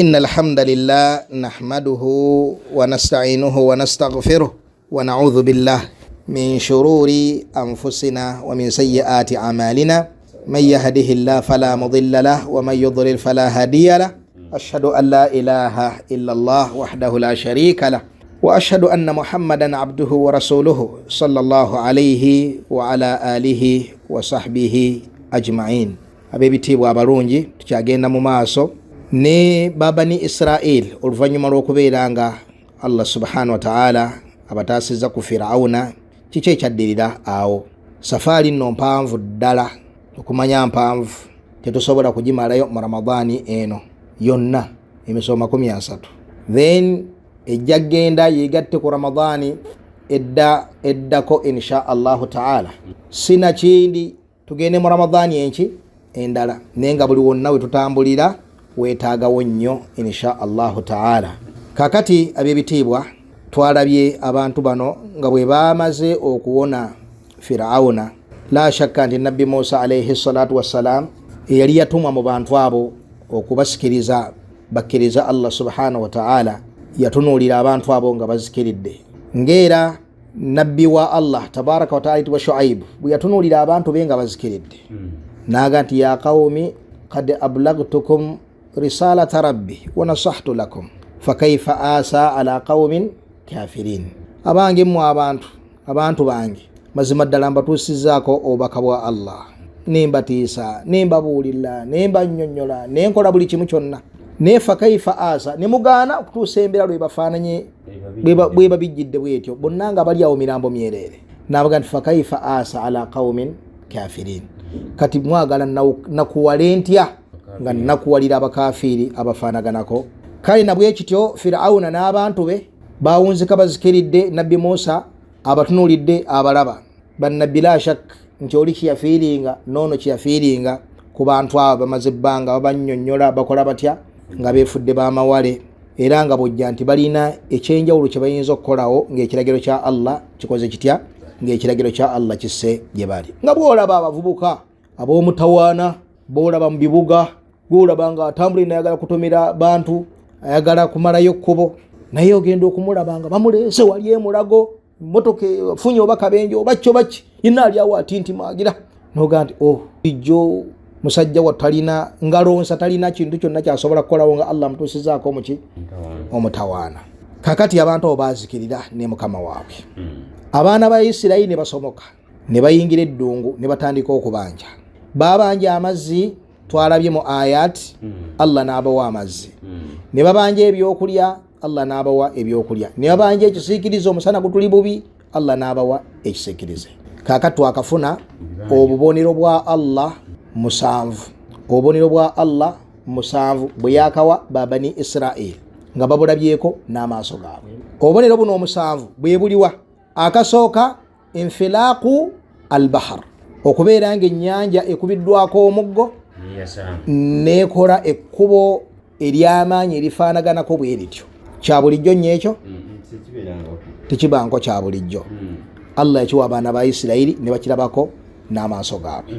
إن الحمد لله نحمده ونستعينه ونستغفره ونعوذ بالله من شرور أنفسنا ومن سيئات أعمالنا، من يهده الله فلا مضل له ومن يضلل فلا هادي له. أشهد أن لا إله إلا الله وحده لا شريك له، وأشهد أن محمدا عبده ورسوله صلى الله عليه وعلى آله وصحبه أجمعين. Ab'ebitiibwa abalungi, tukyagenda mu maaso ne babani Israil oluvannyuma lw'okubeera nga Allah subhanahu wataala abataasizza ku Firawuna. Kiki ekyaddirira awo? Safaari nno mpanvu ddala, okumanya mpanvu, tetusobola kugimalayo mu Ramadaani eno yonna, emisomo 30, then ejja genda yegatte ku Ramadaani edda eddako insha Allahu taala. Sinakindi tugende mu Ramadaani enki endala, naye nga buli wonna we tutambulira weetaagawo nnyo insha Allahu taala. Kakati ab'ebitiibwa, twalabye abantu bano nga bwe bamaze okuwona Firawuna. La shakka nti Nabbi Musa alaihi salatu wassalam eyali yatumwa mu bantu abo okubasikiriza bakkiriza Allah subhanahu wataala, yatunuulira abantu abo nga bazikiridde, ng'era nabbi wa Allah tabaraka wataala yitibwa Shuaibu bwe yatunuulira abantu be nga bazikiridde, naga nti ya qawmi kad ablagtukum risalata rabbi wa nasahtu lakum fakaifa asa ala qawmin kafirin. Abange mmwe abantu, abantu bange, mazima ddala mbatuusizaako obubaka bwa Allah, nembatiisa, nembabuulira, nembannyonnyola, nenkola buli kimu kyonna, naye fakaifa asa, nemugaana okutuusa embeera lwebafaananye bwebabijjidde bwetyo, bonna nga bali awo mirambo myereere. Nabaga nti fakaifa asa ala qaumin kafirin, kati mwagala nakuwale ntya nga nakuwalira abakafiiri abafaanaganako? Kale nabwe kityo Firawuna n'abantu be bawunzika bazikiridde. Nabbi Musa abatunuulidde, abalaba bannabbi. La shak nti oli kyeyafiiringa noono kyeyafiiringa ku bantu abo bamaze ebbanga babannyonnyola, bakola batya nga beefudde bamawale, era nga bwojja nti balina ekyenjawulo kye bayinza okukolawo ng'ekiragiro kya Allah kikoze kitya, ng'ekiragiro kya Allah kisse gye bali. Nga bwolaba abavubuka ab'omutawaana boolaba mu bibuga, gwolaba nga atambula nayagala kutomera bantu, ayagala kumalayo kkubo, naye ogenda okumulaba nga bamuleese wali emulago, motoka efunye oba kabenje oba kyo baki, yenna ali awo atintimaagira, nogaa nti oh, ijjo musajja wa talina ngalonsa, talina kintu kyonna kyasobola kukolawo nga Allah amutuusizaako omuki omutawaana. Kakati abantu abo bazikirira ne mukama waabwe. Abaana ba Isirayiri ne basomoka ne bayingira eddungu ne batandika okubanja. Babanja amazzi, twalabye mu ayat, Allah n'abawa amazzi. Ne babanja ebyokulya, Allah n'abawa ebyokulya. Ne babanja ekisiikirize, omusana gutuli bubi, Allah n'abawa ekisiikirize. Kaakati twakafuna obubonero bwa Allah musanvu, obubonero bwa Allah musanvu bwe yakawa babani Israili nga babulabyeko n'amaaso gaabwe. Obubonero buno omusanvu bwe buliwa? Akasooka, infilaaku albahar, okubeera nga ennyanja ekubiddwako omuggo nekola ekkubo ery'amaanyi erifaanaganako bwe lityo. Kya bulijjo nnyo ekyo, tekibanko kya bulijjo. Allah yakiwa abaana ba Isirayiri ne bakirabako n'amaaso gaabwe.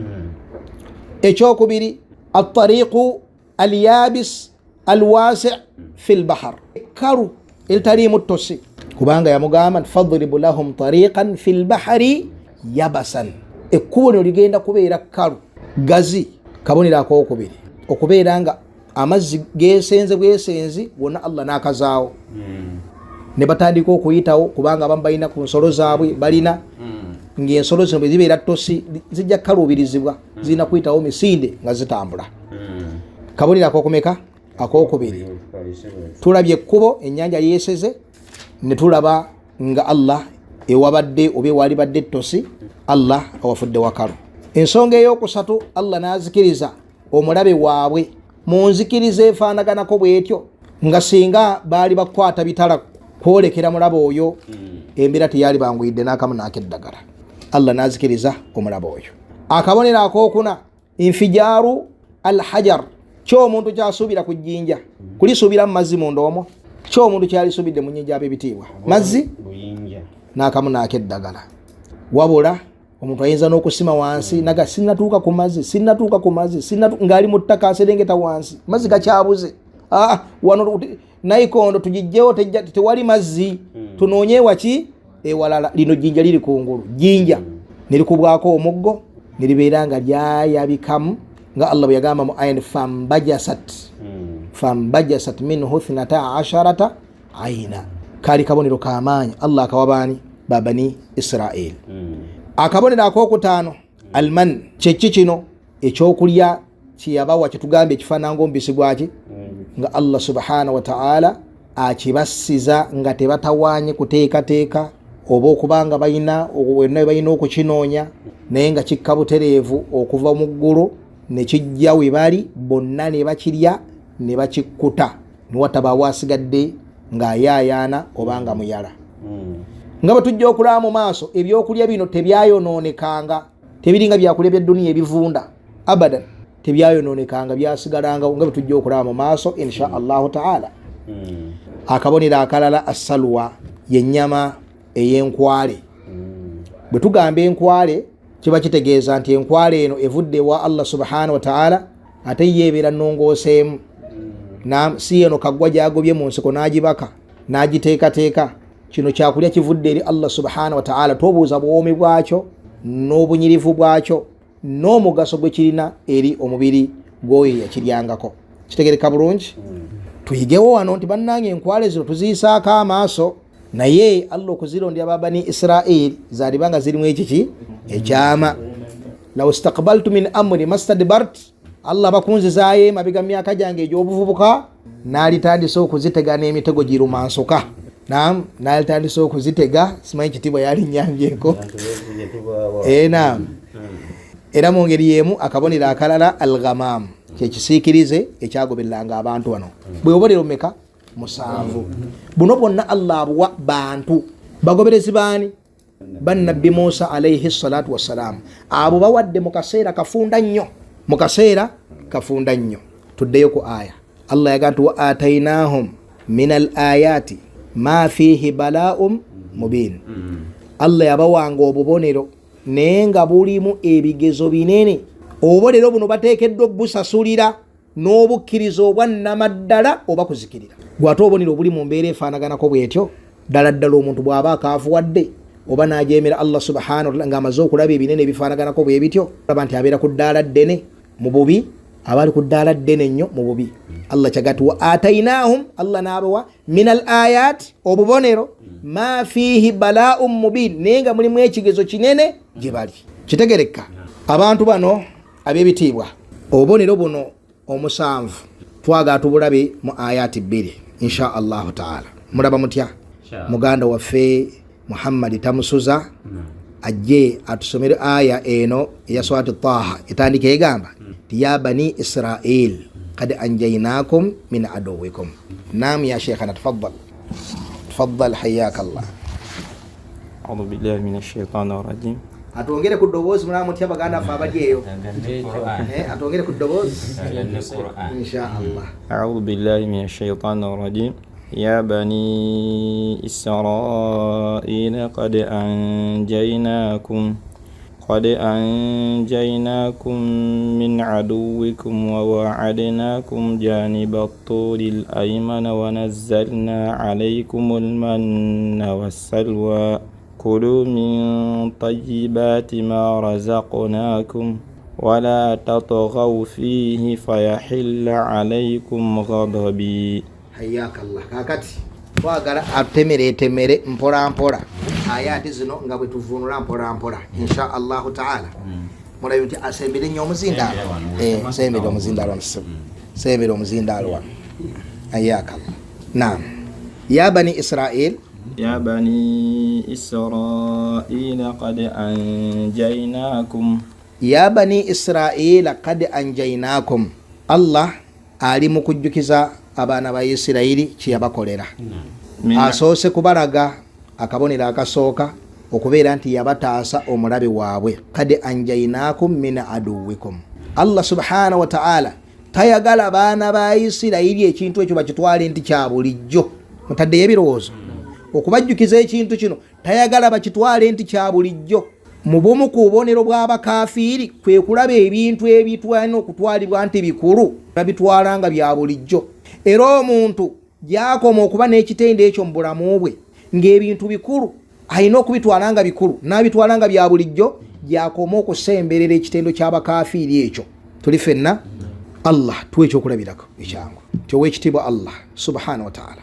Ekyokubiri, atariiqu alyabis alwasi fi lbahar, ekkalu eritaliimu ttosi, kubanga yamugamba nti fadribu lahum tariqan fi lbahari yabasan, ekkubo lino ligenda kubeera kkalu gazi. Kabonero akokubiri, okubeera nga amazzi gesenze bwesenzi wonna, Allah n'akazaawo ne batandika okuyitawo, kubanga abamu balina ku nsolo zaabwe balina ng'ensolo zino bwe zibeera ttosi zijja kukaluubirizibwa, zirina kuyitawo misinde nga zitambula. Kabonero akokumeka? Akokubiri. Tulabye ekkubo ennyanja yeeseze, ne tulaba nga Allah ewabadde oba ewalibadde ettosi Allah awafudde wakalu. Ensonga eyokusatu, Allah n'azikiriza omulabe waabwe mu nzikiriza efaanaganako bwetyo, nga singa baali bakukwata bitala kwolekera mulabe oyo, embeera teyali banguyidde n'akamu n'akeddagala. Allah n'azikiriza omulabe oyo. Akabonero akokuna, infijaaru alhajar, kyomuntu kyasuubira ku jjinja kulisuubira mu mazzi munda omwo, kyomuntu kyalisuubidde mu nyinja ab'ebitiibwa mazzi n'akamu n'akeddagala. Wabula omuntu ayinza n'okusima wansi naga sinatuuka ku mazzi, sinatuuka ku mazzi, ng'ali mu ttaka aserengeta wansi, mazzi gakyabuze. Wano nayikondo tugijjewo, tewali mazzi, tunoonye waki ewalala. Lino jjinja liri kungulu, jjinja nerikubwako omuggo neribeera nga lyayabikamu, nga Allah bwe yagamba mu aya fambajasat fambajasat minhu 12 aina. Kaali kabonero kamaanyi Allah akawa baani? Babani Israel. Akabonero akokutaano alman, kyeki kino ekyokulya kyeyabawa kyetugambye ekifaanana ngaomubisi gwaki, nga Allah subhanahu wataala akibassiza nga tebatawanye kuteekateeka oba okuba nga balina wonna balina okukinoonya, naye nga kikka butereevu okuva mu ggulu ne kijja we bali bonna ne bakirya ne bakikkuta, niwatabaawo asigadde ng'ayaayaana oba nga muyala. Nga bwe tujja okulaba mu maaso, ebyokulya bino tebyayonoonekanga, tebiringa byakulya bya dduniya ebivunda, abadan tebyayonoonekanga, byasigalangawo, nga bwe tujja okulaba mu maaso insha allahu taala. Akabonero akalala assalwa, yennyama ey'enkwale. Bwe tugamba enkwale kiba kitegeeza nti enkwale eno evudde ewa Allah subhanahu wataala, ate ye ebeera nnongooseemu, si eno kaggwa gyagobye mu nsiko n'agibaka n'agiteekateeka. Kino kyakulya kivudde eri Allah subhanahu wataala, tobuuza buwoomi bwakyo n'obunyirivu bwakyo n'omugaso gwe kirina eri omubiri gw'oyo yakiryangako. Kitegereka bulungi? Tuyigewo wano nti bannange enkwale zino tuziyisaako amaaso, naye Allah okuzirondera ba bani Israil zaliba nga zirimu ekiki ekyama. Law stakbaltu min amri mastadbart, Allah bakunzizaayo emabega mu myaka gyange egy'obuvubuka, naalitandise okuzitega n'emitego girumansuka. Naam, naalitandise okuzitega, simanyi kitiibwa yalinyambyeko. Naam. Era mu ngeri y'emu akabonero akalala alghamam, kyekisiikirize ekyagobereranga abantu bano. Bwe bubonero meka? 7. Buno bwonna Allah abuwa bantu bagoberezi baani? Bannabbi Musa alaihi salatu wassalam. Abo bawadde mu kaseera kafunda nnyo, mu kaseera kafunda nnyo. Tuddeyo ku aya, Allah yagaa nti wa atainahum min al ayati ma fihi balaum mubin. Allah yabawanga obubonero naye nga bulimu ebigezo binene. Obubonero buno bateekeddwa obusasulira n'obukkiriza obwannamaddala oba kuzikirira. Gwate obubonero obuli mu mbeera efaanaganako bwetyo, ddala ddala omuntu bw'aba akaafuwadde oba n'ajeemera Allah subhanahu wataala ng'amaze okulaba ebinene ebifaanaganako bwe bityo, olaba nti abeera ku ddaala ddene mu bubi, aba ali ku ddaala ddene nnyo mu bubi. Allah kyagati wa atainahum, Allah n'abawa min al ayat, obubonero, ma fiihi balaum mubin, naye nga mulimu ekigezo kinene gye bali. Kitegereka abantu bano ab'ebitiibwa, obubonero buno omusanvu twagala tubulabe mu ayati 2 insha allahu taala. Mulaba mutya? Muganda waffe Muhammadi Tamusuza ajje atusomere aya eno eya surati Taha, etandika egamba ti ya bani Israil kad anjainakum min aduwikum. Nam ya sheikhana, tafaddal tafaddal, hayaka Allah. Audhu billahi minash shaitani rajim. Atwongere ku ddoboozi. Mulaba mutya baganda ffe abali eyo? Atwongere ku ddoboozi insha Allah. Audhu billahi minash shaitani rajim. Ya bani Israila qad anjaynakum min aduwikum wa wa'adnakum janiba at-turil aymana wa nazzalna alaykumul manna wassalwa kulu min tayyibati ma razaqnakum wala tatghaw fihi fayahilla alaykum ghadabi. Hayaka Allah. Kakati twagala atemere etemere mpola mpola ayati zino nga bwe tuvunula mpola mpola insha allahu taala. Mulabe nti asembere nnyo omuzindaalo, sembere omuzindaalo wano, sembere omuzindaalo wano. Hayaka Allah. Naam, ya bani Israil, ya bani Israila qad anjaynakum, ya bani Israila qad anjaynakum. Allah ali mu kujjukiza abaana ba Isirayiri kyeyabakolera. Asoose kubalaga akabonero akasooka okubeera nti yabataasa omulabe waabwe, kad anjainakum min aduwikum. Allah subhanahu wataala tayagala baana ba Isirayiri ekintu ekyo bakitwale nti kya bulijjo. Mutaddeyo ebirowoozo okubajjukiza ekintu kino, tayagala bakitwale nti kya bulijjo. Mu bumu ku bubonero bw'abakafiiri kwe kulaba ebintu ebitwalina okutwalibwa nti bikulu babitwala nga bya bulijjo. Era omuntu gyakoma okuba n'ekitendo ekyo mu bulamu bwe ng'ebintu bikulu alina okubitwala nga bikulu n'abitwala nga bya bulijjo, gyakoma okusemberera ekitendo ky'abakafiiri ekyo. Tuli ffenna? Allah tuwa ekyokulabirako ekyangu nti ow'ekitiibwa Allah subhanahu wataala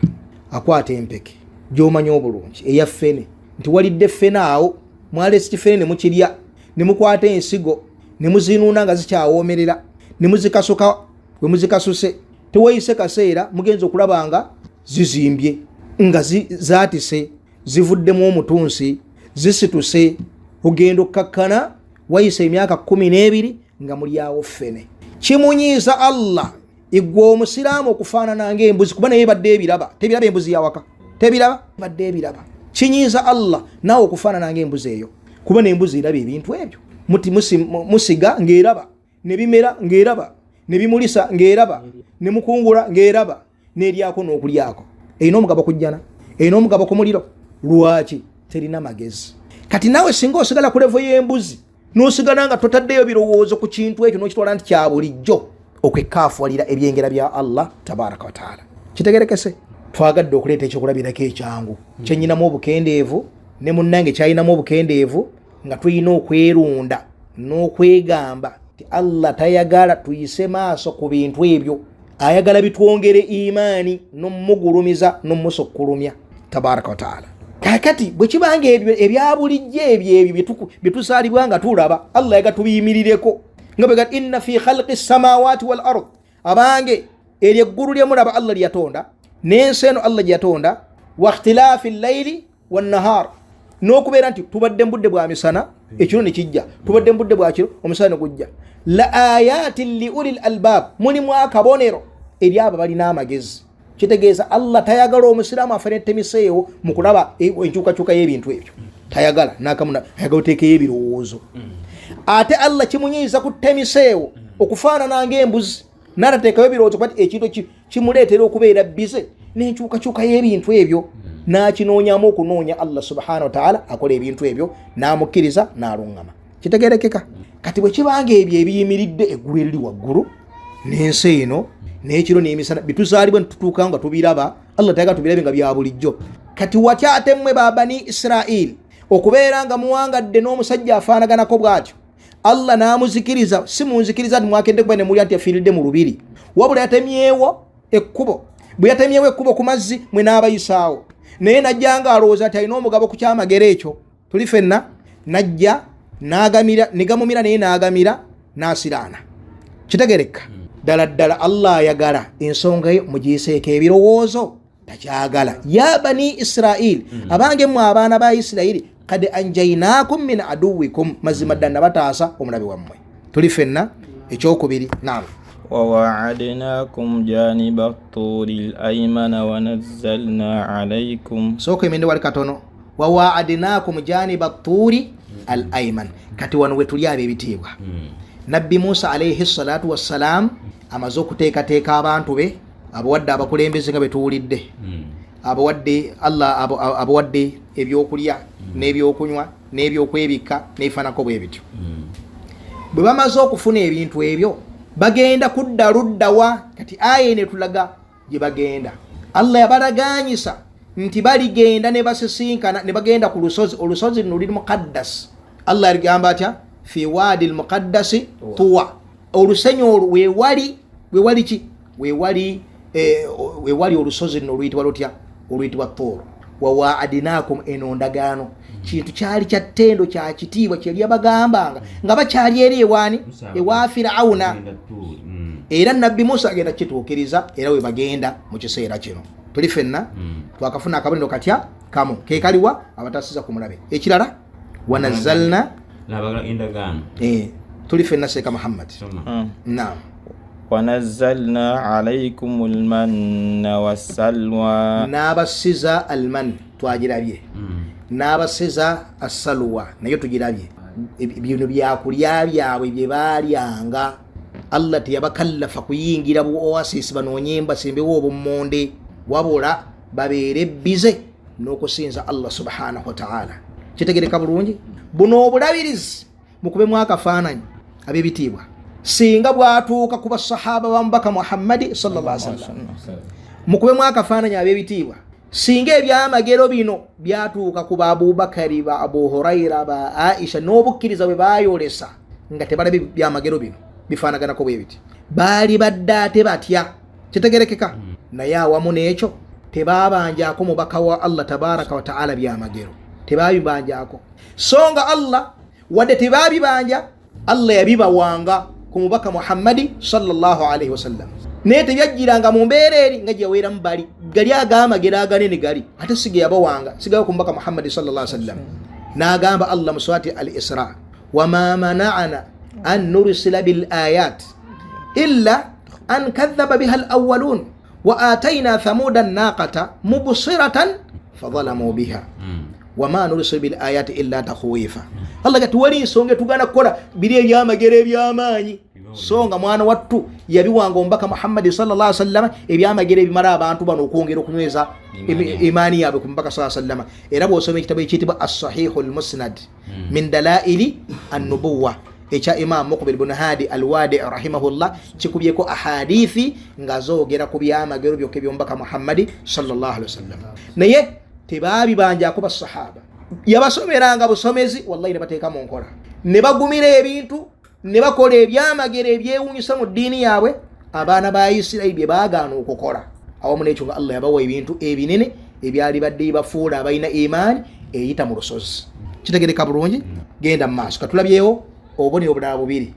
akwata empeke gy'omanyi obulungi eya ffene, nti walidde ffene awo mwalesi kifene ne mukirya, ne mukwata ensigo ne muzinuuna nga zikyawoomerera ne muzikasuka, we muzikasuse tewayise kaseera mugenza okulaba nga zizimbye, nga zaatise, zivuddemu omutunsi, zisituse, ogenda okkakkana wayise emyaka 12 nga mulyawo ffene. Kimunyiiza Allah igwe omusiraamu okufaanana ng'embuzi, kuba naye badde ebiraba, tebiraba embuzi yawaka, tebiraba, badde ebiraba. Kinyiiza Allah naawe okufaanana ng'embuzi eyo, kuba n'embuzi eraba ebintu ebyo. Muti musiga ng'eraba, ne bimera ng'eraba, ne bimulisa ng'eraba, ne mukungula ng'eraba, n'eryako n'okulyako. Erina omugabo ku jjana, erina omugabo ku muliro. Lwaki terina magezi? Kati naawe singa osigala ku levo y'embuzi n'osigala nga totaddeyo birowoozo ku kintu ekyo n'okitwala nti kya bulijjo, okwekaafuwalira ebyengera bya Allah tabaraka wataala. Kitegerekese? Twagadde okuleeta ekyokulabirako ekyangu kyenyinamu obukendeevu ne munnange kyalinamu obukendeevu, nga tulina okwerunda n'okwegamba nti Allah tayagala tuyise maaso ku bintu ebyo, ayagala bitwongere imaani n'omugulumiza n'omusukkulumya tabaraka wataala. Kakati bwe kibanga ebyo ebya bulijjo ebyo ebyo bye tuzaalibwa nga tulaba, Allah ayagala tubiyimirireko nga bwe gati inna fi khalqi samawati wal ard, abange eryo eggulu lye mulaba Allah lye yatonda n'ensi eno Allah gye yatonda, wa ikhtilaafi llaili wannahar, n'okubeera nti tubadde mu budde bwa misana ekiro ne kijja, tubadde mu budde bwa kiro omusana ne gujja, la ayatin li ulil albab, mulimu akabonero eri abo balina amagezi. Kitegeeza Allah tayagala omusiraamu afane ettemiseewo mu kulaba enkyukakyuka y'ebintu ebyo, tayagala nakamu, ayagala oteekeyo ebirowoozo. Ate Allah kimunyiiza ku ttemiseewo okufaanana ng'embuzi n'atateekayo ebirowoozo, kuba ekintu kimuleetera okubeera bize n'enkyukakyuka y'ebintu ebyo, n'akinoonyamu okunoonya Allah subhanahu wataala akola ebintu ebyo n'amukkiriza n'aluŋŋama. Kitegerekeka? Kati bwe kibanga ebyo ebiyimiridde eggulu eriri waggulu n'ensi eno n'ekiro n'emisana bituzaalibwa ne tutuuka nga tubiraba, Allah tayagala tubirabe nga bya bulijjo. Kati watya ate mmwe ba Bani Israili okubeera nga muwangadde n'omusajja afaanaganako bw'atyo, Allah n'amuzikiriza? Si munzikiriza nti mwakedde kuba ne mulya nti yafiiridde mu lubiri, wabula yatemyewo ekkubo. Bwe yatemyewo ekkubo ku mazzi mwe n'abayisaawo, naye najja nga alowooza nti alina omugabo ku kyamagero ekyo. Tuli fenna? Najja n'agamira ne gamumira, naye n'agamira n'asiraana. Kitegereka ddala ddala Allah ayagala ensonga yo mugiyiseeko ebirowoozo, takyagala. Ya bani Israil, abange mmwe abaana ba Isirayiri, kad anjainakum min aduwikum, mazima ddala nabataasa omulabe wammwe. Tuli fenna? Ekyokubiri, naam. وواعدناكم جانب الطور الأيمن ونزلنا عليكم Sooka emende wali katono. Wawaadinakum janiba tuuri al aiman. Kati wano wetuli ab'ebitiibwa, Nabbi Musa alaihi salatu wassalam amaze okuteekateeka abantu be, abawadde abakulembeze nga betuwulidde, abawadde Allah, abawadde ebyokulya n'ebyokunywa n'ebyokwebikka n'ebifaanako bwe bityo. Bwe bamaze okufuna ebintu ebyo bagenda kudda luddawa? Kati aya eno etulaga gye bagenda. Allah yabalaganyisa nti baligenda ne basisinkana ne bagenda ku lusozi. Olusozi luno luli muqaddas. Allah yaligamba atya? Fi wadi lmuqaddasi tuwa. Olusenyu olwo wewali, wewali ki? Wewali wewali olusozi luno oluyitibwa lutya? Oluyitibwa Tuuru. Wawaadinakum, eno ndagaano, kintu kyali kya ttendo, kya kitiibwa kyeyali yabagambanga nga bakyali eri ewaani, ewa Firawuna. Era Nabbi Musa agenda kukituukiriza, era we bagenda mu kiseera kino. Tuli fenna? Twakafuna akabonero katya? Kamu kekaliwa abatasiza ku mulabe. Ekirala, wanazalna endagaano. Tuli fenna, Seeka Muhammad? Naam. ونزلنا عليكم المن والسلوى. N'abasiza alman, twagirabye, n'abasiza assalwa naye tugirabye. Bino byakulya byabwe bye baalyanga. Allah teyabakallafa kuyingira bu oasis banoonye basimbewo obummonde, wabula babeere bize n'okusinza Allah subhanahu wataala. Kitegereka bulungi? Buno obulabirizi mukubemu akafaananyi ab'ebitiibwa. Singa bwatuuka ku basahaba ba mubaka Muhammadi sallallahu alaihi wasallam, mukubemu akafaananyi ab'ebitiibwa, singa ebyamagero bino byatuuka ku ba Abubakari, ba Abu Huraira, ba Aisha, n'obukkiriza bwe baayolesa nga tebalabye byamagero bino bifaanaganako bwe biti, baali badde ate batya? Kitegerekeka? Naye awamu n'ekyo tebaabanjaako mubaka wa Allah tabaraka wa taala byamagero, tebaabibanjaako. So nga Allah wadde tebaabibanja, Allah yabibawanga ku mubaka Muhammadi sallallahu alaihi wasallam, naye tebyajjiranga mu mbeera eri nga gyeyaweeramu bali gali ag'amagero aganene gali ate si ge yabawanga, sigayo ku mubaka Muhammadi sallallahu alaihi wasallam. N'agamba Allah mu surati Al-Isra, wama mana'ana an nursila bil ayat illa an kadhaba biha al awwalun wa atayna thamuda naqata mubsiratan fadhalamu biha wama nursilu bil ayati illa takhwifa. Allah gati wali nsonga tugana kukola biri ebyamagero ebyamaanyi, so nga mwana wattu yabiwanga omubaka Muhammadi sallallahu alaihi wasallam ebyamagero ebimala abantu bano okwongera okunyweza imaani yaabwe ku mubaka sallallahu alaihi wasallam. Era bw'osoma ekitabo ekiyitibwa As-Sahihu Al-Musnad min Dalaili An-Nubuwa ekya Imam Muqbil bin Hadi Alwadi rahimahullah, kikubyeko ahadithi nga zoogera ku byamagero byokka ebyomubaka Muhammadi sallallahu alaihi wasallam. Naye tebaabibanjako basahaba, yabasomeranga busomezi, wallahi ne bateeka mu nkola, ne bagumira ebintu, ne bakola ebyamagero ebyewuunyisa mu ddiini yaabwe abaana ba Isirayiri bye baagaana okukola. Awamu n'ekyo nga Allah yabawa ebintu ebinene ebyali badde bibafuula abalina imaani eyita mu lusozi. Kitegereka bulungi? Genda mu maaso, katulabyewo obubonero obulala bubiri,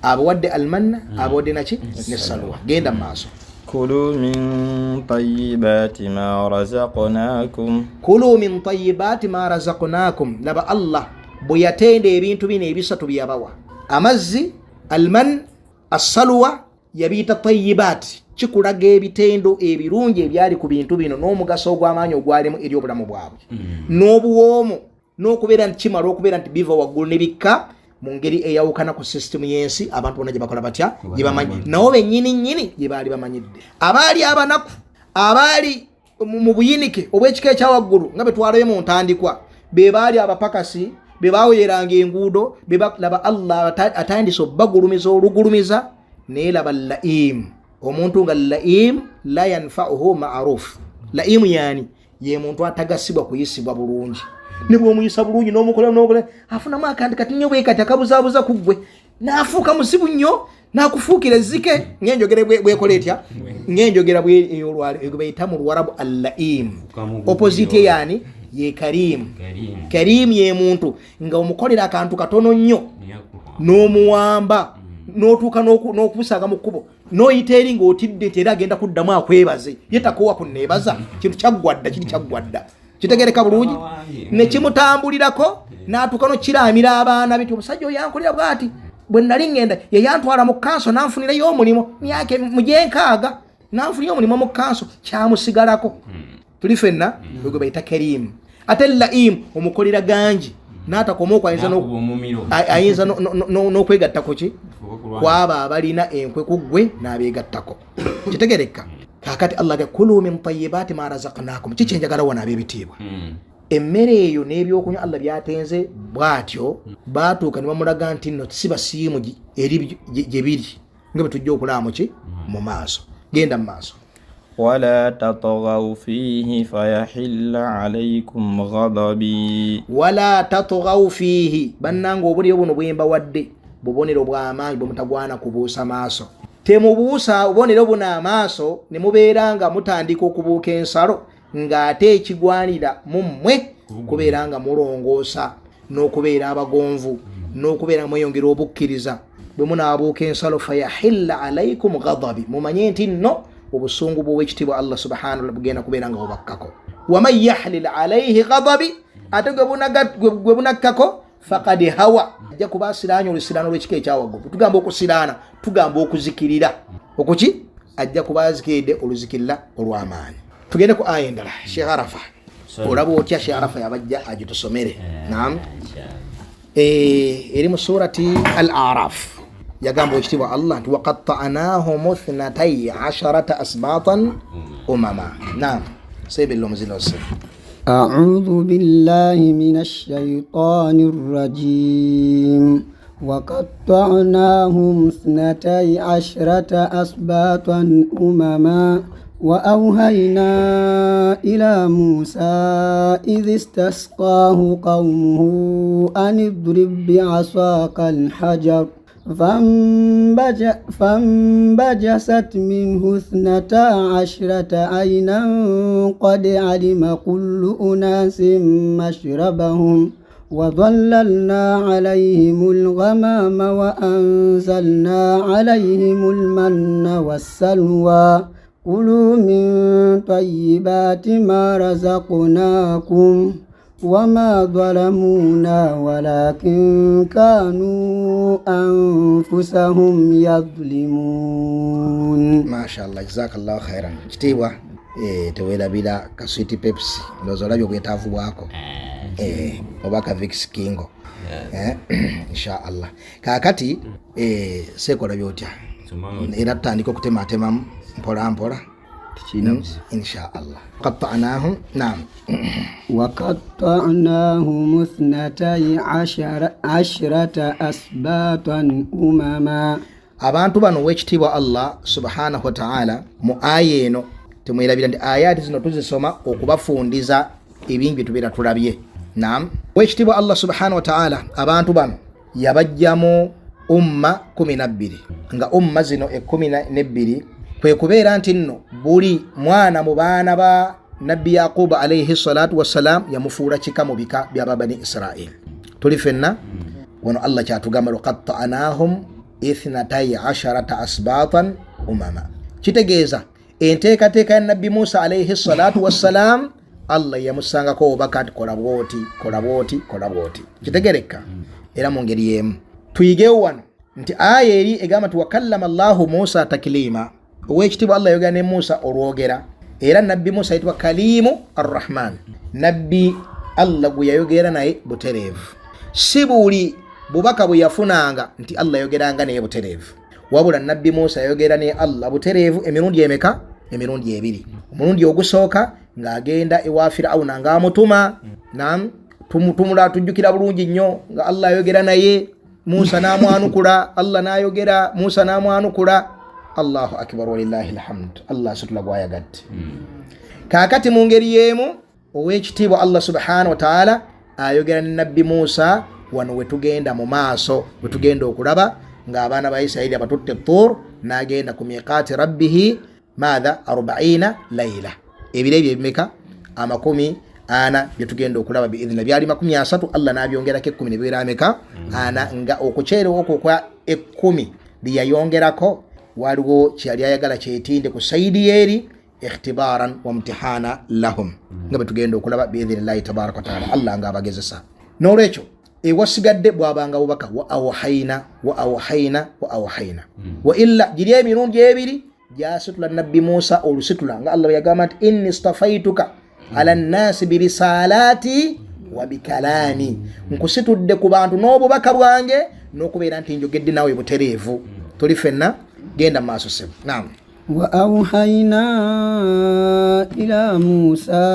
abawadde almanna, abawadde naki ne salwa. Genda mu maaso. Kulu min tayyibati ma razaqnakum, kulu min tayyibati ma razaqnakum. Laba Allah bwe yatenda ebintu bino ebisatu bye yabawa, amazzi, alman, assalwa, yabiyita tayyibati. Kikulaga ebitendo ebirungi ebyali ku bintu bino n'omugaso ogw'amaanyi ogwalimu eri obulamu bwabwe n'obuwoomu n'okubeera nti kimala okubeera nti biva waggulu ne bikka mu ngeri eyawukana ku sisitemu y'ensi abantu bonna gye bakola batya, gye bamanyi, nabo bennyini nnyini gye baali bamanyidde. Abaali abanaku, abaali mu buyinike obw'ekika ekya waggulu nga bwe twalayo mu ntandikwa, be baali abapakasi, be baweeranga enguudo, laba Allah atandise obbagulumiza olugulumiza. Naye laba laim, omuntu nga laim la yanfauhu ma'ruf. Laimu yani ye muntu atagasibwa kuyisibwa bulungi, ne bw'omuyisa bulungi n'omukola n'okola afunamu akantu kati nnyo bwe kati akabuzaabuza ku ggwe, n'afuuka muzibu nnyo, n'akufuukira ezzike. Ng'enjogera bwekola etya, ng'enjogera ey'olwalo bayita mu Luwarabu allaim. Opposite yani ye karimu. Karimu ye muntu nga omukolera akantu katono nnyo n'omuwamba n'otuuka n'okusanga mu kkubo n'oyita eri ng'otidde nti era agenda kuddamu akwebaze, ye takoowa kunneebaza, kintu kyaggwa dda, kiri kyaggwa dda. Kitegereka bulungi? Ne kimutambulirako n'atuuka n'okiraamira abaana be nti omusajja oyo yankolera bw'ati, bwe nali ŋŋenda ye yantwala mu kanso n'anfunirayo omulimu myaka mu gyenkaaga, n'anfunira omulimu mu kanso, kyamusigalako. Tuli fenna gwe bayita karimu. Ate laimu omukolera gangi n'atakoma okwo, ayinza n'okwegatta ku ki kwabo abalina enkwe ku ggwe n'abeegattako. Kitegereka? Kaakati Allah ga kulu min tayyibati ma razaqnakum. Kiki enjagala wano ab'ebitiibwa? Emmere eyo n'ebyokunywa Allah byatenze bw'atyo, baatuuka ne bamulaga nti nno si basiimu eri gye biri, nga bwe tujja okulaba mu ki mu maaso. Genda mu maaso. Wala tatghaw fihi fayahilla alaykum ghadabi. Wala tatghaw fihi, bannange obubonero buno bwe mbawadde bubonero bw'amaanyi bwe mutagwana kubuusa maaso. Temubuusa obubonero buno amaaso ne mubeera nga mutandika okubuuka ensalo, ng'ate ekigwanira mu mmwe kubeera nga mulongoosa n'okubeera abagonvu n'okubeera nga mweyongera obukkiriza. Bwe munaabuuka ensalo fayahilla alaykum ghadabi, mumanye nti nno obusungu bw'owekitiibwa Allah subhanahu wa bugenda kubeera nga bubakkako. Waman yahlil alayhi ghadabi, ate gwe bunakkako faqad hawa, ajja kuba asiraanye olusiraano lw'ekika ekyawaggulu. Tugamba okusiraana, tugamba okuzikirira okuki, ajja kuba azikiridde oluzikirira olw'amaanyi. Tugende ku aya endala. Sheikh Arafa, olaba otya? Sheikh Arafa yabajja agitusomere. Naam, eri mu surati Al-Araf. Yagamba ekitiibwa Allah nti waqatta'nahum 12 asbatan umama. Naam, sebella omuzino se. أعوذ بالله من الشيطان الرجيم. وقطعناهم 12 أسباطا أمما وأوهينا إلى موسى إذ استسقاه قومه أن اضرب بعصاك الحجر فانبجست منه 12 عينا قد علم كل أناس مشربهم وظللنا عليهم الغمام وأنزلنا عليهم المن والسلوى كلوا من طيبات ما رزقناكم وما ظلمونا ولكن كانوا أنفسهم يظلمون. Mashallah, jazakallahu khairan. Kitiibwa teweerabira ka sweet Pepsi, ndowooza olabye obwetaavu bwako oba ka Vicks Kingo. Insha Allah. Kaakati seekola byotya era tutandika okutematemamu mpola mpola insha Allah. Qatta'nahum, naam. وقطعناهم 12 أسباطا أمما. Abantu bano owekitiibwa Allah subhanahu wa ta'ala mu aya eno temwerabira nti ayaati zino tuzisoma okubafundiza ebingi bye tubeera tulabye. Naam, owekitiibwa Allah subhanahu wa ta'ala abantu bano yabajjamu umma 12, nga umma zino 12 kwe kubeera nti nno buli mwana mu baana ba Nabbi Yaqubu alayhi salatu wassalam yamufuula kika mu bika bya Bani Israil. Tuli fenna wano Allah kyatugamba laqatta'nahum 12 asbatan umama. Kitegeeza enteekateeka ya Nabbi Musa alayhi salatu wassalam Allah yamusangako obubaka nti kola bwoti, kola bwoti, kola bwoti. Kitegereka era mu ngeri y'emu tuyigewo wano nti aya eri egamba nti wakallama Allahu Musa taklima. Owekitiibwa Allah yayogera ne Musa olwogera, era Nabbi Musa ayitibwa Kalimu Arrahman, Nabbi Allah gwe yayogera naye butereevu. Si buli bubaka bwe yafunanga nti Allah yayogeranga naye butereevu, wabula Nabbi Musa yayogera ne Allah butereevu emirundi emeka? Emirundi ebiri. Omulundi ogusooka ng'agenda ewa Firawuna ng'amutuma. Naam, tumula tujjukira bulungi nnyo nga Allah ayogera naye, Musa n'amwanukula, Allah n'ayogera, Musa n'amwanukula. Allahu akbar walillahi alhamd. Allah asitula gwayagadde. Kaakati mu ngeri y'emu owekitiibwa Allah subhanahu wa ta'ala ayogera ne Nabbi Musa wano wetugenda mu maaso, wetugenda okulaba ng'abaana ba Isirayiri abatutte Tur n'agenda ku miqaati rabbihi maatha 40 layla. Ebiro ebyo ebimeka? 40 byetugenda okulaba biidhina. Byali 30, Allah n'abyongerako 10 ne bibeera ameka? 40. Nga okukyerewoko okwa 10 lyeyayongerako waliwo kyeyali ayagala kyetinde ku saidi eri ikhtibaran wa mtihana lahum, nga bwetugenda okulaba biidhinillahi tabaraka wataala Allah ng'abagezesa. N'olwekyo ewasigadde bwabanga bubaka wa awhaina wa awhaina wa awhaina wa illa giri emirundi ebiri gyasitula Nabbi Musa olusitula nga Allah yagamba nti inni stafaituka ala nnasi birisalati wa bikalami, nkusitudde ku bantu n'obubaka bwange n'okubeera nti njogedde naawe butereevu. Tuli ffenna, genda mu maaso ssebo. Naam. وأوحينا إلى موسى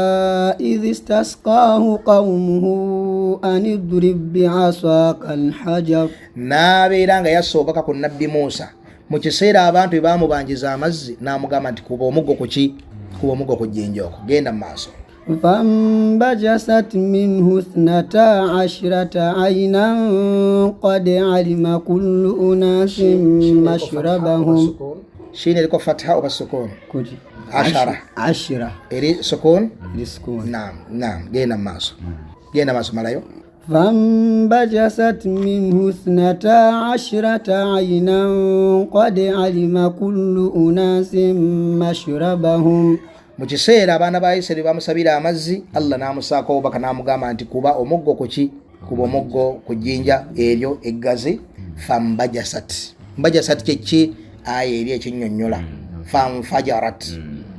إذ استسقاه قومه أن اضرب بعصاك الحجر. N'abeera nga yassa obubaka ku Nabbi Musa mu kiseera abantu bwe baamubanjiza amazzi, n'amugamba nti kuba omuggo ku ki? Kuba omuggo ku jjinja okwo. Genda mu maaso. فانبجست منه 12 عينا قد علم كل أناس مشربهم. Shini eriko fatha oba sukun? Ashara. Ashira eri sukun? Eri sukun. Naam, naam. Genda mu maaso, genda maaso malayo. فانبجست منه 12 عينا قد علم كل أناس مشربهم. Mu kiseera abaana ba Isirayiri bamusabira amazzi, Allah n'amusaako obubaka n'amugamba nti kuba omuggo ku ki? Kuba omuggo ku jjinja eryo eggazi. Fambajasat. Mbajasat kye ki? Aya eri ekinnyonnyola fanfajarat,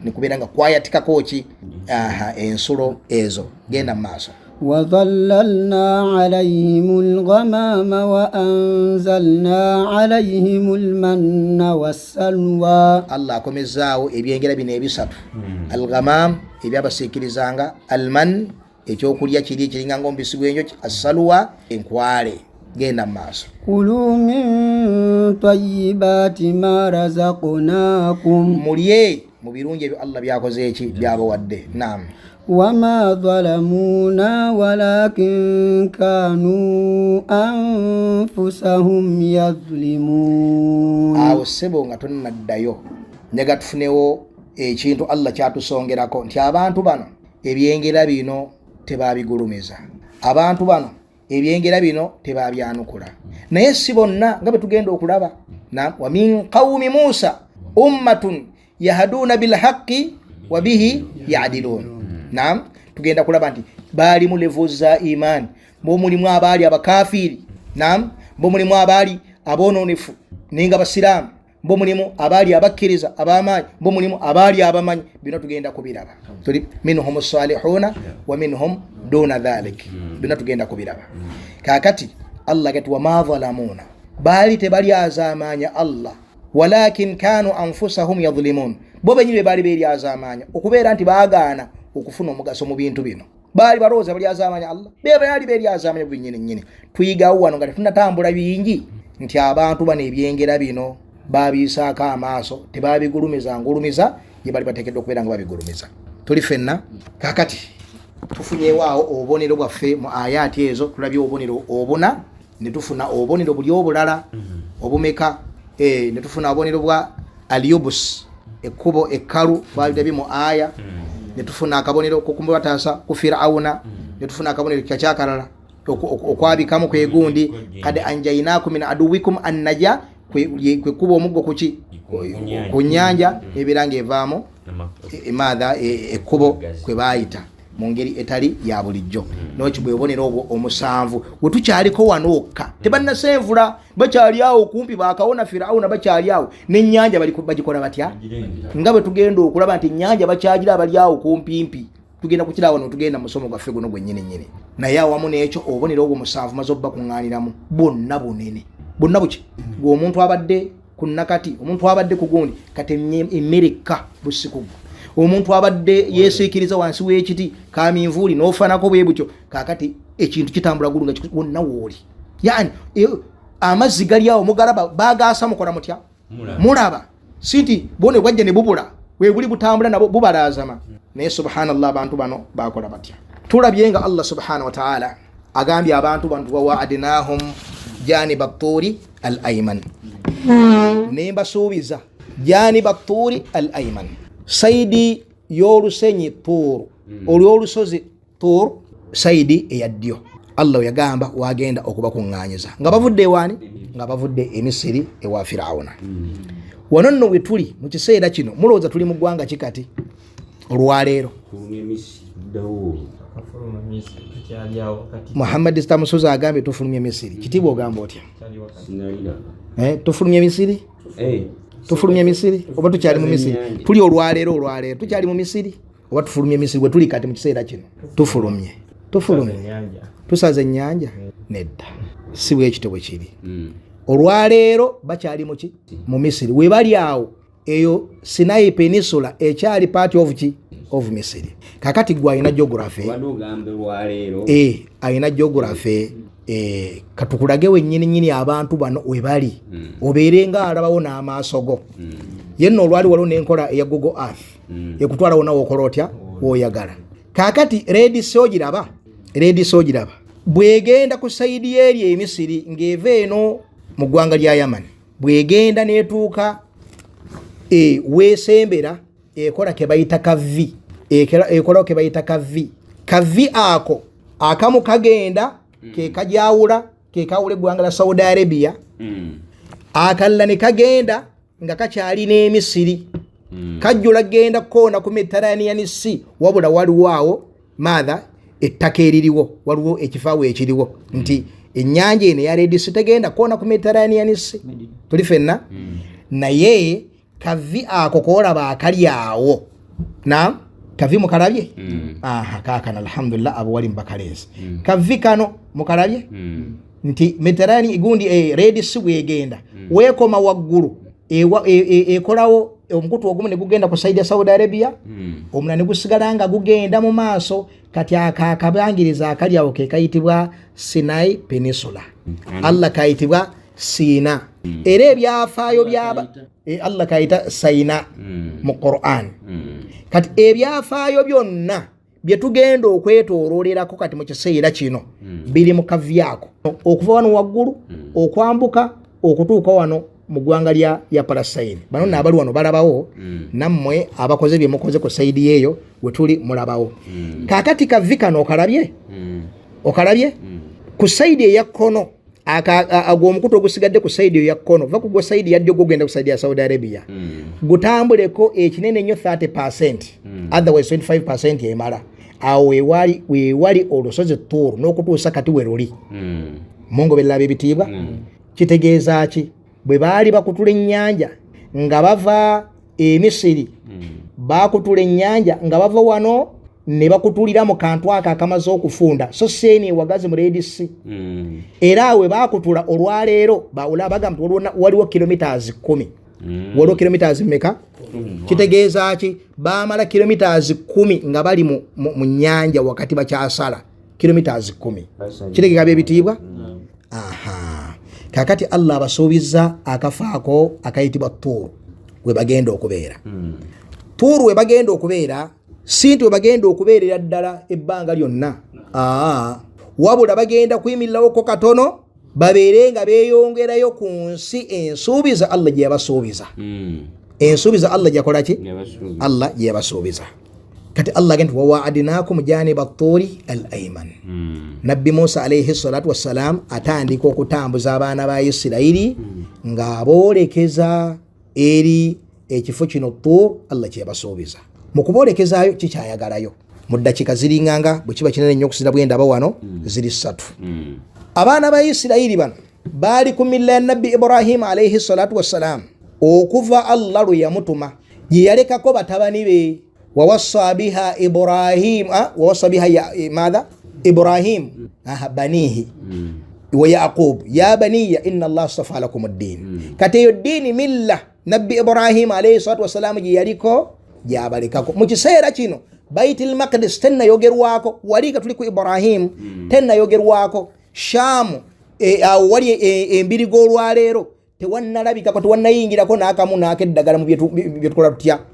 nikubeera nga kwayatikako ki? Aha, ensulo ezo. Genda mu maaso. وظللنا عليهم الغمام وأنزلنا عليهم المن والسلوى. Allah akomezaawo ebyengera bino ebisatu: alghamam ebyabasiikirizanga, alman ekyokulya kiri ekiringa ng'omubisi gw'enjoki, assalwa enkwale. Genda mu maaso. Kulu min tayyibati ma razaqnakum, mulye mu birungi ebyo Allah byakoze eki byabawadde. Naam. Wama zalamuna walakin kanu anfusahum yazlimun. Awo ssebo nga tonnaddayo njagala tufunewo ekintu Allah kyatusongerako nti abantu bano ebyengera bino tebabigulumiza, abantu bano ebyengera bino tebabyanukula. Naye si bonna nga bwe tugenda okulaba. Na wa min qawmi Musa ummatun yahduna bilhaqqi wa bihi ya'dilun. Naam, tugenda kulaba nti baali mu levels za iman, bo mulimu abaali abakafiiri, naam, bo mulimu abaali aboononefu naye nga basiraamu, bo mulimu abaali abakkiriza ab'amaanyi, bo mulimu abaali abamanyi. Bino tugenda kubiraba. Tuli minhum salihuna wa minhum duna dhalik. Bino tugenda kubiraba. Kaakati Allah gati wama zalamuna, baali tebalyazaamaanya Allah, walakin kanu anfusahum yadhlimun, bo benyini be baali beeryazaamaanya okubeera nti baagaana okufuna omugaso mu bintu bino. Baali balowooza balyazaamaanya Allah, be baali beeryazaamaanya binnyini nnyini. Tuyigawo wano nga tetunnatambula bingi nti abantu bano ebyengera bino babiyisaako amaaso, tebabigulumiza ngulumiza gye bali bateekeddwa okubeera nga babigulumiza. Tuli ffenna. Kaakati tufunyewo awo obubonero bwaffe mu ayaati ezo, tulabye obubonero obuna, ne tufuna obubonero buli obulala obumeka, ne tufuna obubonero bwa aliyubus, ekkubo ekkalu twalirabye mu aya, ne tufuna akabonero kokumubataasa ku Firawuna, ne tufuna akabonero kakyakalala okwabikamu kwegundi kad anjainakum min aduwikum annaja, kwekuba omuggo kuki ku nyanja ebeera ng'evaamu emaatha ekkubo kwe baayita mu ngeri etali ya bulijjo. Noki bwe bubonero obwo omusanvu we tukyaliko wano okka, tebannasenvula, bakyali awo kumpi bakawona Firawuna, bakyali awo n'ennyanja bagikola batya, nga bwe tugenda okulaba nti ennyanja bakyagira bali awo kumpimpi. Tugenda kukira wano, tugenda mu musomo gwaffe guno gwennyini nnyini. Naye awamu n'ekyo obubonero obwo musanvu maze obbakuŋŋaaniramu bwonna bunene bwonna buki gwe omuntu abadde ku nakati, omuntu abadde ku gundi kati emmere kka busiku, omuntu abadde yeesiikiriza wansi w'ekiti kaminvuuli n'ofanako bwe butyo, kaakati ekintu kitambula gulu nga wonna wooli. Yani amazzi gali awo mugalaba, bagaasa mukola mutya mulaba, si nti bwone bwajja ne bubula, we buli butambula nabo bubalaazama. Naye subhanallah abantu bano bakola batya? Tulabye nga Allah subhanahu wa ta'ala agambye abantu bano wawaadnahum janiba tturi al ayman, ne mbasuubiza janiba tturi al ayman, saidi y'olusenyi Tuuru, olw'olusozi Tuur, saidi eya ddyo. Allah yagamba wagenda okubakuŋŋaanyiza nga bavudde ewaani, nga bavudde e Misiri ewa Firawuna. Wano nno we tuli mu kiseera kino, mulowooza tuli mu ggwanga ki kati olwaleero? Muhammad Tamusuza agambye tufulumye Misiri. Kitiibwa ogamba otya? Tufulumye Misiri? Tufulumye Misiri oba tukyali mu Misiri? Tuli olwaleero, olwaleero tukyali mu Misiri oba tufulumye Misiri? We tuli kati mu kiseera kino tufulumye, tufulumye, tusaze ennyanja? Nedda, si bwe kityo bwe kiri. Olwaleero bakyali muki? Mu Misiri. We bali awo eyo Sinai Peninsula ekyali part of ki? Of Misiri. Kakati gwe alina geography, alina geography, katukulage wennyini nnyini abantu bano we bali, obeere nga alabawo n'amaaso go. Ye nno olwali waliwo n'enkola eya Google Earth ekutwala wonna w'okola otya w'oyagala. Kaakati Red Sea ogiraba, Red Sea ogiraba bw'egenda ku sayidi y'eri Emisiri ng'eva eno mu ggwanga lya Yaman, bw'egenda n'etuuka weesembera ekola ke bayita kavi, ekola ke bayita kavi. Kavi ako akamu kagenda ke kajawula, ke kawula eggwanga lya Saudi Arabia, akalala ne kagenda nga kakyali n'Emisiri, kajjula genda koona ku Mediterranean Sea, wabula waliwo awo maatha ettaka eririwo, waliwo ekifaawo ekiriwo nti ennyanja eno eya Red Sea tegenda koona ku Mediterranean Sea. Tuli fenna. Naye kavi ako koolaba akali awo, na kavi mukalabye? Aha, kaakano alhamdulillah abo wali mubakaleezi. Kavi kano mukalabye nti Mediterranean gundi Red Sea bwegenda weekoma waggulu ekolawo omukutu ogumu ne gugenda ku saidi ya Saudi Arabia, omulala ne gusigala nga gugenda mu maaso. Kati ako akabangiriza akali awo ke kayitibwa Sinai Peninsula. Allah kayitibwa Siina. Era ebyafaayo byaba Allah kayita Saina mu Quran. Kati ebyafaayo byonna bye tugenda okwetooloolerako kati mu kiseera kino biri mu kavyako okuva wano waggulu okwambuka okutuuka wano mu ggwanga lya Palestine. Bano nno abali wano balabawo, nammwe abakoze bye mukoze ku sayidi eyo we tuli mulabawo. Kaakati kavi kano okalabye? Okalabye? Ku sayidi eya kkono agwo omukutu ogusigadde ku sayidi eya kkono, va ku gwo sayidi ya ddyo gugenda ku sayidi ya Saudi Arabia, gutambuleko ekinene ennyo 30%, otherwise 25% emala. Awo wewali olusozi Tuuru n'okutuusa kati we luli. Mungoberera ab'ebitiibwa? Kitegeeza ki? Bwe baali bakutula ennyanja nga bava e Misiri, bakutula ennyanja nga bava wano ne bakutulira mu kantu ako akamaze okufunda, so seeni ewagazi mu Red Sea. Era awe bakutula olwaleero bawula bagamba nti waliwo kilometers 10. Waliwo kilometers mmeka? Kitegeeza ki? Baamala kilometers 10 nga bali mu nnyanja wakati bakyasala kilometers 10. Kitegeeka byebitiibwa? Aha. Kakati Allah abasuubiza akafaako akayitibwa Tuuru we bagenda okubeera. Tuuru we bagenda okubeera si nti we bagenda okubeerera ddala ebbanga lyonna, wabula bagenda kuyimirirawoko katono babeere nga beeyongerayo ku nsi ensuubiza Allah gye yabasuubiza. Ensuubiza Allah gyakola ki? Allah gye yabasuubiza. Kati Allah agenda wawaadinaakum janiba tuuri al ayman. Nabbi Musa alayhi salatu wassalam atandika okutambuza abaana ba Isirayiri ng'aboolekeza eri ekifo kino Tuur Allah kye yabasuubiza. Mu kuboolekezaayo kikyayagalayo mu ddakiika ziringanga bwe kiba kinene nnyo okusira bwe ndaba wano ziri 3. Abaana ba Isirayiri bano baali ku milla ya Nabbi Ibrahim alayhi salatu wassalam okuva Allah lwe yamutuma gye yalekako batabani be. Wawassa biha Ibrahim, wawassa biha madha Ibrahim banihi wa Yaqub ya baniya inna Allah astafa lakum ad-din. Kati eyo ddiini milla Nabbi Ibrahim alayhi salatu wassalam gye yaliko gyabalekako. Mu kiseera kino Baitul Maqdis tennayogerwako, wali nga tuli ku Ibrahim tennayogerwako. Shamu awo wali embirigo olwaleero tewannalabikako, tewannayingirako n'akamu n'akeddagala mu byetukola tutya,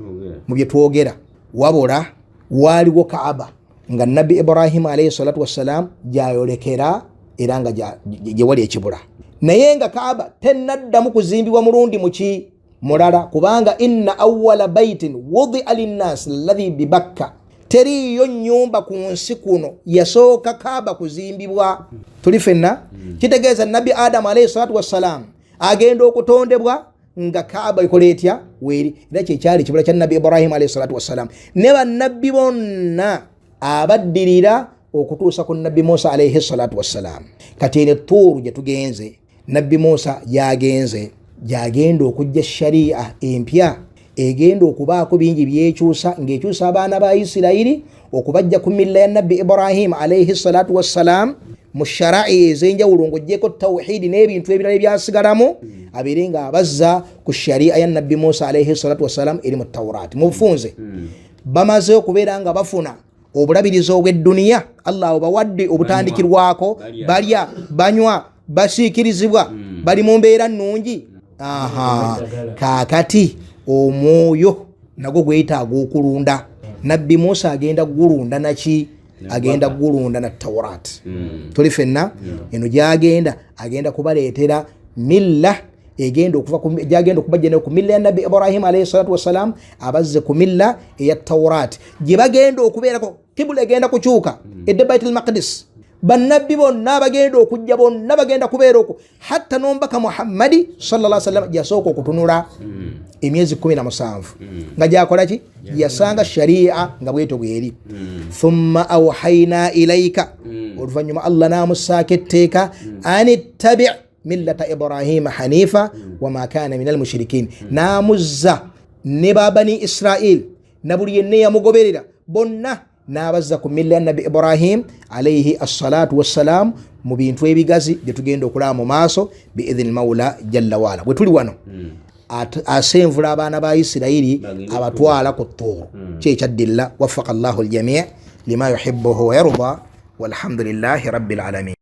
mu bye twogera. Wabula waaliwo Kaaba nga Nabbi Ibrahim alayhi salatu wassalam gyayolekera era nga gye wali ekibula, naye nga Kaaba tennaddamu kuzimbibwa mulundi muki mulala, kubanga inna awwala baitin wudia linnas alladhi bibakka, teriiyo nnyumba ku nsi kuno yasooka Kaaba kuzimbibwa. Tuli fenna? Kitegeeza Nabbi Adamu alayhi salatu wassalam agenda okutondebwa nga Kaaba ekola etya weeri. Era kyekyali ekibula kya Nabbi Ibrahim alayhi salatu wassalam ne bannabbi bonna abaddirira okutuusa ku Nabbi Musa alayhi salatu wassalam. Kati eno Tuuru gye tugenze, Nabbi Musa yagenze gyagenda okujja sharia empya egenda okubaako bingi byekyusa, ng'ekyusa abaana ba Isirayiri okubajja ku milla ya Nabbi Ibrahim alayhi salatu wassalam mu sharai ez'enjawulo ng'oggyeko tawhidi n'ebintu ebirala ebyasigalamu, abeere ng'abazza ku sharia ya Nabbi Musa alayhi salatu wassalam eri mu Taurati. Mu bufunze bamaze okubeera nga bafuna obulabirizi obw'edduniya, Allah obawadde obutandikirwako, balya, banywa, basiikirizibwa, bali mu mbeera nnungi. Aha, kaakati omwoyo nagwo gwetaaga okulunda. Nabbi Musa agenda gulunda naki? Agenda gulunda na Taurat. Tuli fenna? Eno gyagenda agenda kubaleetera milla egenda okuva gyagenda okubajja ku milla ya Nabbi Ibrahim alayhi salatu wassalam, abazze ku milla eya Taurat gye bagenda okubeerako. Kibula egenda kukyuka edde Baitul Maqdis. Bannabbi bonna bagenda okujja bonna bagenda kubeera okwo, hatta n'omubaka Muhammadi sallallahu alaihi wasallam yasooka okutunula emyezi 17 nga gyakola ki? Yasanga sharia nga bwetyo bweri. Thumma awhayna ilaika, oluvannyuma Allah n'amussaako etteeka anittabi millata Ibrahima hanifa wama kana minal mushrikin, n'amuzza ne babani Israil na buli yenna yamugoberera bonna n'abazza ku milla ya Nabbi Ibrahim alayhi assalatu wassalam mu bintu ebigazi bye tugenda okulaba mu maaso biidhini maula jalla waala. Bwe tuli wano asenvula abaana ba Isirayiri abatwala ku Tuuru. Kyekyaddilla. Waffaka Allahu aljamii lima yuhibbuhu wa yarda walhamdulillahi rabbil alamin.